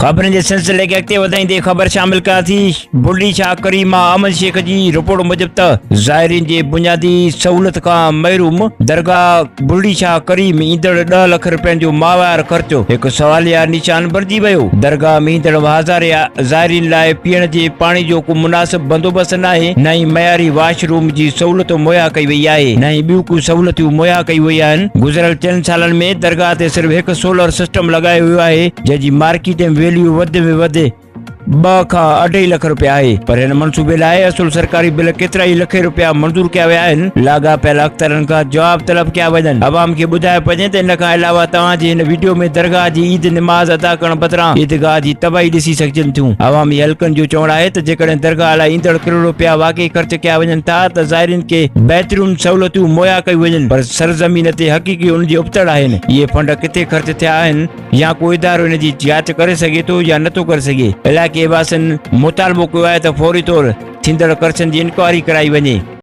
خبرن جي سلسلي کي اڳتي وڌائيندي خبر شامل ڪيان ٿي بلي شاهه ڪريم مان احمد شيخ جي رپورٽ موجب ته زائرين جي بنيادي سهولت کان محروم درگاهه بلي شاهه ڪريم ايندڙ 10 لک رپين جو ماهوار خرچ هڪ سواليه نشان بڻجي ويو. درگاهه ۾ ايندڙ هزارين زائرين لاء پيئڻ جي پاڻي جو ڪو مناسب بندوبست ناهي، نه ئي معياري واش روم جي سهولت مهيا ڪئي وئي آهي، نه ئي ٻيون ڪو سهولتيون مهيا ڪيون ويون آهن. گذريل چئن سالن ۾ درگاهه تي صرف هڪ سولر سسٽم لڳايو ويو آهي، جنهن جي مارڪيٽ ۾ ويليو وڌ ۾ وڌ ٻه کان اڍائي لک رپيا آهي پر هن منصوبي لاء اصل سرڪاري بل ڪيترائي لکين رپيا منظور ڪيا ويا آهن لاڳاپيل اختيارن کان جواب طلب ڪيا وڃن عوام کي ٻڌايو پڃي ته ان کان علاوه توهان جي هن وڊيو ۾ درگاهه جي عيد نماز ادا ڪرڻ بدران عيدگاهه جي تباهي ڏسي سگهجن ٿيون عوامي حلقن جو چوڻ آهي ته جيڪڏهن درگاهه لاء ايندڙ ڪروڙ رپيا واقعي خرچ ڪيا وڃن ٿا ته زائرين کي بهترين سهولتون مهيا ڪيون وڃن پر سرزمين تي حقيقي ان جي ابتڙ آهن اهي فنڊ ڪٿي خرچ ٿيا آهن يا ڪو ادارو ان جي جاچ ڪري سگهي ٿو يا نٿو ڪري سگهي، علائقي واسين مطالبو ڪيو آهي ته فوري طور ٿيندڙ ڪرپشن جي انڪوائري ڪرائي وڃي.